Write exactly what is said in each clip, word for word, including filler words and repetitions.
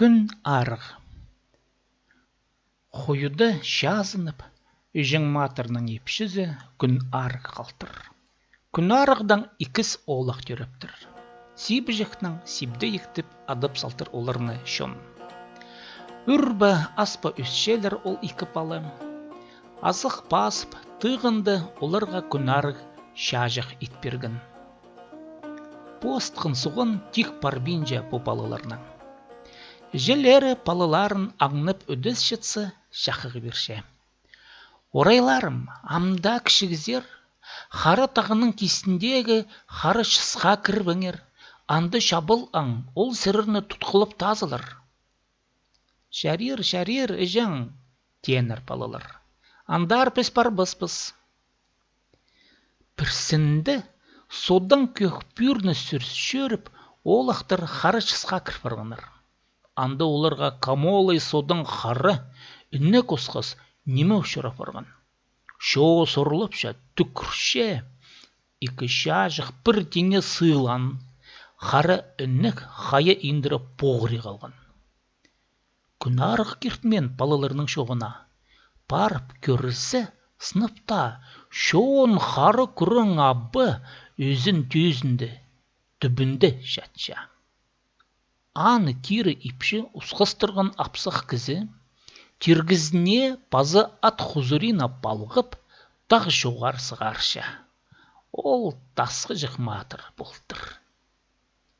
Кӱн Арығ. Хойыда чазынып, Іҷең Матырның ипчізі Кӱн Арығ халтыр. Кӱн Арығдаң ікіс оолах тӧрептір. Сибіҷекнең Сибдейік тіп адап салтыр оларны чон. Ӱр бе, ас па ӧсчелер ол ікі пала. Азых пазып тығында, оларға Кӱн Арығ чаҷах ит пирген. Постхан суғ тик парбинча пу палаларнаң. Іҷелері палаларын аңнап ӧдесчетсе, чахығ пирче: «Орайларым, ам даа кічігізер, Хара тағның кистіндегі Хара Чысха кірбеңер, анда чабал аң, ол сірерні тутхылап тазылар». «Чарир, чарир, іҷең», — тееннер палалар. «Андар піс парбаспыс». Пірсінде содаң кӧк пӱӱрні сӱріс чӧріп, оолахтар Хара Чысха кір парғаннар. Анда оларға камолай содаң хара, інек осхас, ниме учурап парған. Чоо сорлапча, тӱкӱрче, ікі чаҷах пір тиңе сыылаан, хара інек хая индіре поғыри халған. Кӱн Арығ киртінмеен палаларның чооғына. Парып кӧрзе, сынап таа, чоон хара кӱрең аба ӧзен тӧзінде, тӱбінде чатча. Аны кирі ипчі усхастырған апсах кізі тиргізіне паза ат хузуриина палғап, тағ чоғар сығарча. Ол Тасхыҷах Матыр полтыр.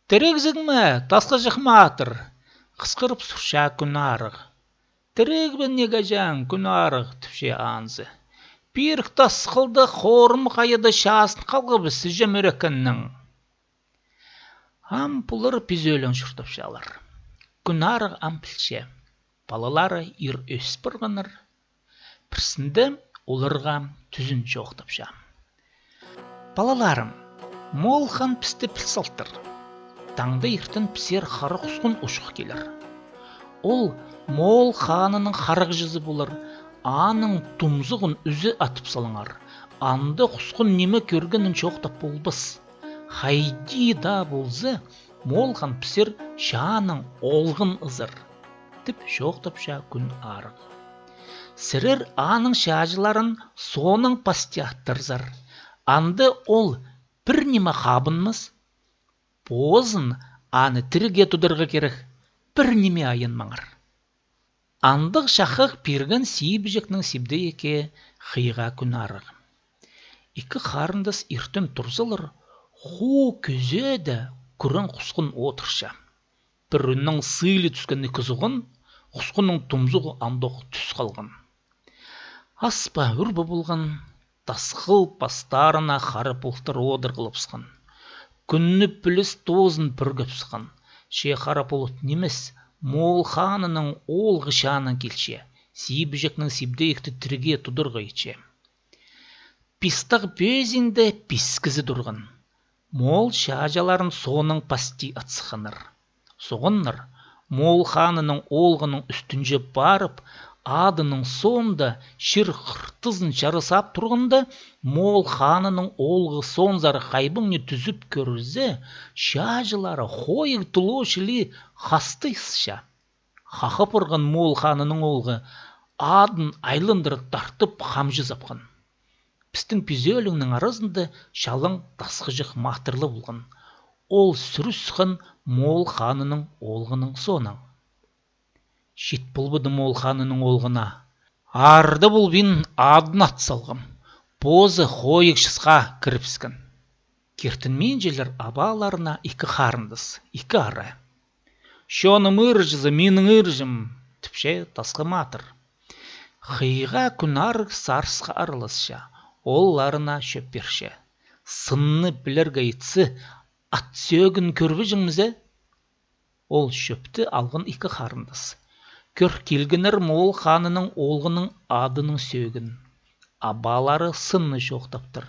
«Тірігзің ме, Тасхыҷах Матыр?» — хысхырып сурча Кӱн Арығ. «Тірігбін, ниме, іҷең, Кӱн Арығ», — тіпче анзы. «Пирік тас хылда хорым хайада чазын халғабыс іҷем ӱрекеннең». Ам пулар пизӧлең чуртапчалар. Кӱн Арығ ам пілче: палалары ир ӧс парғаннар. Пірсінде оларға тӱзін чоохтапча: «Палаларым, Моол хан пісті піл салтыр. Таңда иртен пісер хара хусхун учух килер. Ол Моол ханының харағҷызы полар, аның тумзуғын ӱзе атып салыңар. Анда хусхун ниме кӧргенін чоохтап полбас. Хайди даа полза, Моол хан пісер чааның оолғын ызар», — тіп чоохтапча Кӱн Арығ. «Сірер аның чааҷыларын соонаң пасти аттырзар. Анда ол пір ниме хабынмас. Позын аны тіріге тударға кирек, пір ниме айанмаңар». Андағ чахығ пирген Сибіҷекнең Сибдейікке Хыйға Кӱн Арығ. Ікі харындас иртен турзалар, хуу кӧзееде кӱрең хусхун одырча. Пір ӱннең сыйлы тӱскен ікі зуған, хусхунның тумзуғы андох тӱс халған. Ас па, ӱр бе полған, тасхыл пастарына хара пулуттар одырғылыбысхан. Кӱнні піліс тоозын пӱргепсхан. Че хара пулут нимес, Моол ханының оолғы чаанаң килче, Сибіҷекнең Сибдейікті тіріге тударға итче. Пистағы пӧзиинде пис кізі турған. Моол чааҷыларын соонаң пасти ат сыхханнар. Соғаннар Моол ханының оолғының ӱстӱнҷе парып, адының соонда чир хыртызын чарысап турғанда, Моол ханының оолғы соонзар хайбаңны тӱзіп кӧрзе, чааҷылары хойығ тулоо чіли хасты ысча. Хахап парған Моол ханының оолғы адын айландыра тартып, хамҷы сапхан. Пістің пизӧлеңнің аразында чалаң Тасхыҷах Матыр ла полған. Ол сӱріскен Моол ханының оолғының соонаң. Чит полбады Моол ханының оолғына. Арда полбин, адын ат салғам. Позы хойығ чысха кірібіскен. Киртінминчелер абаларына ікі харындас, ікі ара. «Чоным ырҷызы, минің ырҷым», — тіпче Тасхы Матыр. Хыйға Кӱн Арығ сарысха араласча, ол ларына чӧп пирче. Сынны пілерге итсе, ат сӧӧгін кӧрбеҷеңмізе? Ол чӧпті алған ікі харындас. Кӧр килгеннер Моол ханының оолғының адының сӧӧгін. Абалары сынны чоохтаптыр.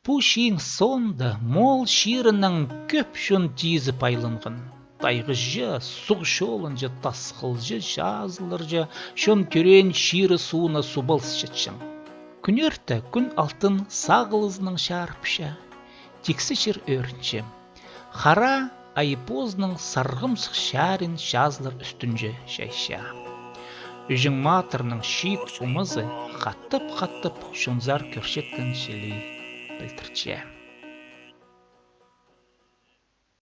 Пу чиин соонда Моол чирінең кӧп чон тизіп айланған. Тайғыҷа, суғ чолынҷа, тасхылҷа, чазыларҷа, чон тӧреен чирі-сууына субалысчатчаң. Кӱнӧрте Кӱн Алтын сағылызынаң чарыпча, тиксі чир ӧрінче. Хара Ай позының сарғымсых чарын чазылар ӱстӱнҷе чайча. Ӱҷең матырның чиик омазы хатап-хатап чонзар кӧрчеткен чіли пілдірче.